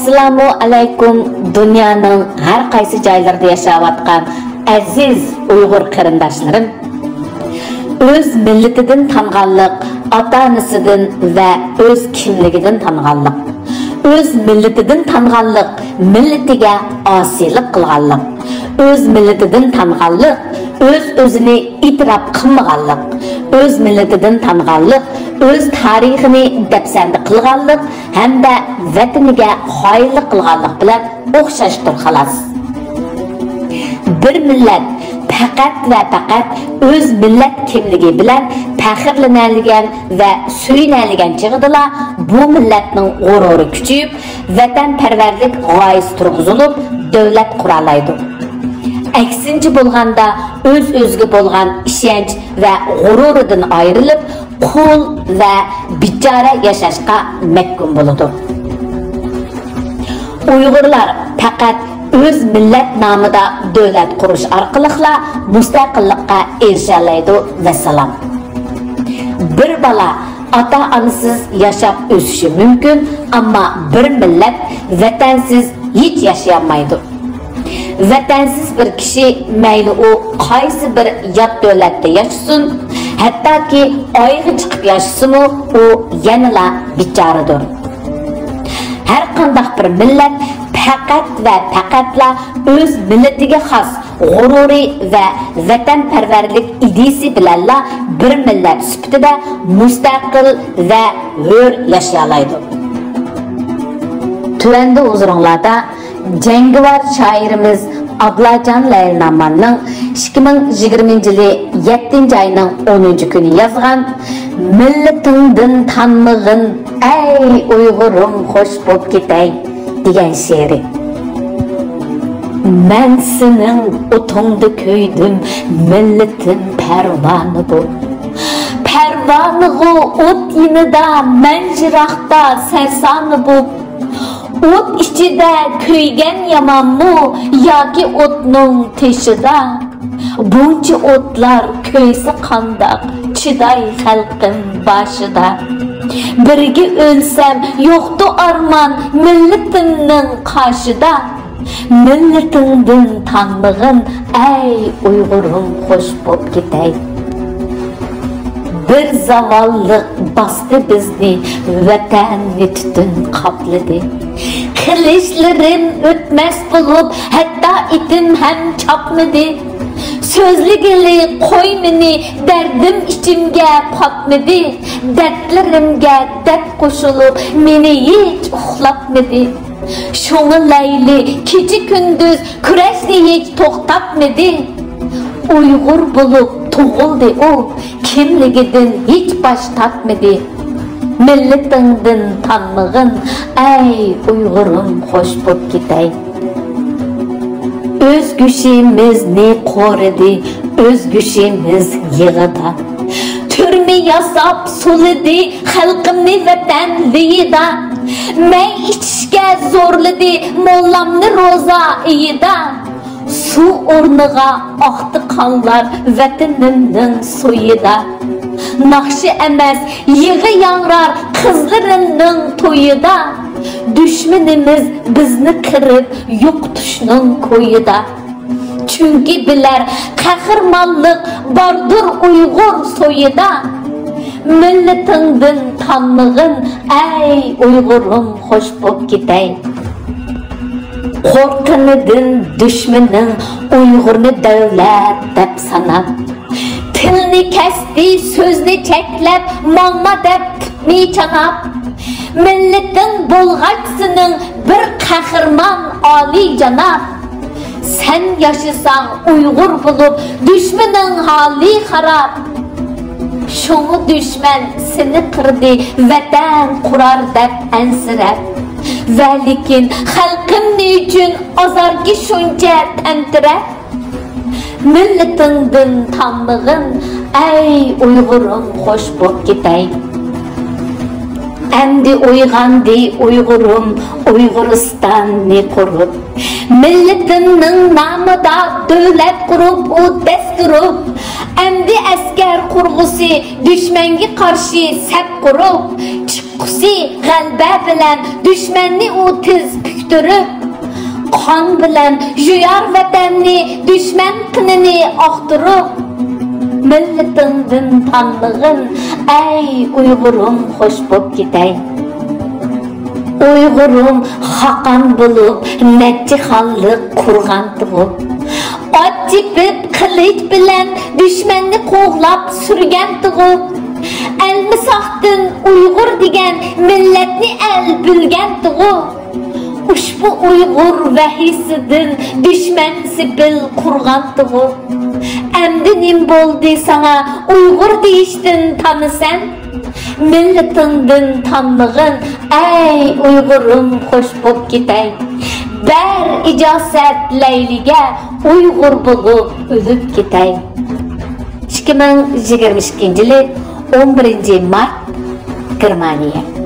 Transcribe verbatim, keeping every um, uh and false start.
ئەسسالامۇ ئەلەيكۇم، دۇنيانىڭ ھەر قايسى جايلىرىدا ياشاۋاتقان ئەزىز ئۇيغۇر قېرىنداشلىرىم! ئۆز مىللىتىدىن تانغانلىق، ئاتا-ئانىسىدىن ۋە ئۆز كىملىكىدىن تانغانلىق. ئۆز مىللىتىدىن تانغانلىق، مىللىتىگە ئاسىيلىق قىلغانلىق. ئۆز مىللىتىدىن تانغانلىق، ئۆز-ئۆزىنى ئېتىراپ قىلمىغانلىق. ئۆز مىللىتىدىن تانغانلىق، ئۆز تارىخىنى دەپسەندە قىلغانلىق ھەمدە ۋەتىنىگە خائىنلىق قىلغانلىق بىلەن ئوخشاشتۇر، خالاس. بىر مىللەت پەقەت ۋە پەقەت ئۆز مىللەت كىملىكى بىلەن پەخىرلىنەلىگەن ۋە سۆيۈنەلىگەن چېغىدىلا بۇ مىللەتنىڭ غۇرۇرى كۈچىيىپ، ۋەتەنپەرۋەرلىك غايىسى تۇرغۇزۇلۇپ، دۆلەت قۇرالايدۇ. ئەكسىنچە بولغاندا، ئۆز-ئۆزىگە بولغان ئىشەنچ ۋە غۇرۇرىدىن ئايرىلىپ، قۇل ۋە بىچارە ياشاشقا مەھكۇم بولىدۇ. ئۇيغۇرلار پەقەت ئۆز مىللەت نامىدا دۆلەت قۇرۇش ئارقىلىقلا مۇستەقىللىققا ئېرىشەلەيدۇ. ۋەسسالام. بىر بالا ئاتا-ئانىسىز ياشاپ ئۆسۈشى مۇمكىن، ئەمما بىر مىللەت ۋەتەنسىز ھېچ ياشىيالمايدۇ. ۋەتەنسىز بىر كىشى، مەيلى ئۇ قايسى بىر يات دۆلەتتە ياشىسۇن، ھەتتاكى ئايغا چىقىپ ياشىسىمۇ، ئۇ يەنىلا بىچارىدۇر. ھەر قانداق بىر مىللەت پەقەت ۋە پەقەتلا ئۆز مىللىتىگە خاس غۇرۇرى ۋە ۋەتەنپەرۋەرلىك ئىدىيىسى بىلەنلا بىر مىللەت سۈپىتىدە مۇستەقىل ۋە ھۆر ياشىيالايدۇ. تۆۋەندە ھۇزۇرۇڭلاردا جەڭگىۋار شائىرىمىز ئابلاجان لەيلىناماننىڭ ئىككى مىڭ يىگىرمىنچى يىلى يەتتىنچى ئاينىڭ ئونىنچى كۈنى يازغان «مىللىتىڭدىن تانمىغىن، ئەي ئۇيغۇرۇم، خوش بوپ كېتەي» دېگەن شېئىرى. مەن سېنىڭ ئوتۇڭدا كۆيدۈم، مىللىتىم پەرۋانە بوپ. پەرۋانىغۇ ئوت يېنىدا، مەن يىراقتا سەرسانە بوپ. ئوت ئىچىدە كۆيگەن يامانمۇ ياكى ئوتنىڭ تېشىدا؟ بۇنچە ئوتلار كۆيسە قانداق، چىداي خەلقىم باشىدا. بىرگە ئۆلسەم يوقتۇ ئارمان مىللىتىمنىڭ قاشىدا. مىللىتىڭدىن تانمىغىن، ئەي ئۇيغۇرۇم، خوش بوپ كېتەي. بىر زاۋاللىق باستى بىزنى، ۋەتەننى تۈتۈن قاپلىدى. قىلىچلىرىم ئۆتمەس بولۇپ، ھەتتا ئېتىم ھەم چاپمىدى. سۆزلىگىلى قوي مېنى، دەردىم ئىچىمگە پاتمىدى. دەردلىرىمگە دەرد قوشۇلۇپ، مېنى ھېچ ئۇخلاتمىدى. شۇڭا لەيلى كېچە-كۈندۈز كۈرەشنى ھېچ توختاتمىدى. ئۇيغۇر بولۇپ تۇغۇلدى ئۇ، كىملىكىدىن ھېچ باش تارتمىدى. مىللىتىڭدىن تانمىغىن، ئەي ئۇيغۇرۇم، خوش بوپ كېتەي. ئۆز گۆشىمىزنى قورۇدى، ئۆز گۆشىمىز يېغىدا. تۈرمە ياساپ سولىدى خەلقىمنى ۋەتەن لېيىدا. مەي ئىچىشكە زورلىدى موللامنى روزا ئېيىدا. سۇ ئورنىغا ئاقتى قانلار ۋەتىنىمنىڭ سۈيىدا. ناخشا ئەمەس، يىغا ياڭرار قىزلىرىمنىڭ تويىدا. دۈشمىنىمىز بىزنى قىرىپ يوقىتىشنىڭ كويىدا. چۈنكى بىلەر قەھرىمانلىق باردۇر ئۇيغۇر سويىدا. مىللىتىڭدىن تانمىغىن، ئەي ئۇيغۇرۇم، خوش بوپ كېتەي. قورققىنىدىن دۈشمىنىڭ ئۇيغۇرنى دۆلەت دەپ ساناپ، تىلنى كەستى سۆزنى چەكلەپ، ماڭما دەپ پۇتنى چاناپ. مىللىتىڭ بولغاچ سېنىڭ بىر قەھرىمان ئالىيجاناب. سەن ياشىساڭ ئۇيغۇر بولۇپ، دۈشمىنىڭ ھالى خاراب. شۇڭا دۈشمەن سېنى قىردى، ۋەتەن قۇرار دەپ ئەنسىرەپ. ۋەلىكىن خەلقىم نېچۈن ئازاركى شۇنچە تەمتىرەپ؟ مىللىتىڭدىن تانمىغىن، ئەي ئۇيغۇرۇم، خوش بوپ كېتەي. ئەمدى ئويغاندى ئۇيغۇرۇم، ئۇيغۇرىستاننى قۇرۇپ. مىللىتىمنىڭ نامىدا دۆلەت قۇرۇپ ئۇ دەس تۇرۇپ. ئەمدى ئەسكەر قۇرغۇسى، دۈشمەنگە قارشى سەپ قۇرۇپ. تۇتقۇسى غەلىبە بىلەن دۈشمەننى ئۇ تېز پۈكتۈرۈپ، قان بىلەن يۇيار ۋەتەننى دۈشمەن قېنىنى ئاقتۇرۇپ. مىللىتىڭدىن تانمىغىن، ئەي ئۇيغۇرۇم، خوش بوپ كېتەي. ئۇيغۇرۇم خاقان بولۇپ نەچچە خانلىق قۇرغانتىغۇ. ئات چېپىپ قىلىچ بىلەن دۈشمەننى قوغلاپ سۈرگەنتىغۇ. ئەلمىساقتىن ئۇيغۇر دېگەن مىللەتنى ئەل بىلگەنتىغۇ. ئۇشبۇ ئۇيغۇر ۋەھىيسىدىن دۈشمەن سېپىل قۇرغانتىغۇ. ئەمدى نېمە بولدى ساڭا ئۇيغۇر دېيىشتىن تانىسەن؟ مىللىتىڭدىن تانمىغىن، ئەي ئۇيغۇرۇم، خوش بوپ كېتەي. بەر ئىجازەت لەيلىگە، ئۇيغۇر بولۇپ ئۆلۈپ كېتەي. ئىككى مىڭ يىگىرمە ئىككىنچى يىلى ئون بىرىنچى مارت، گېرمانىيە.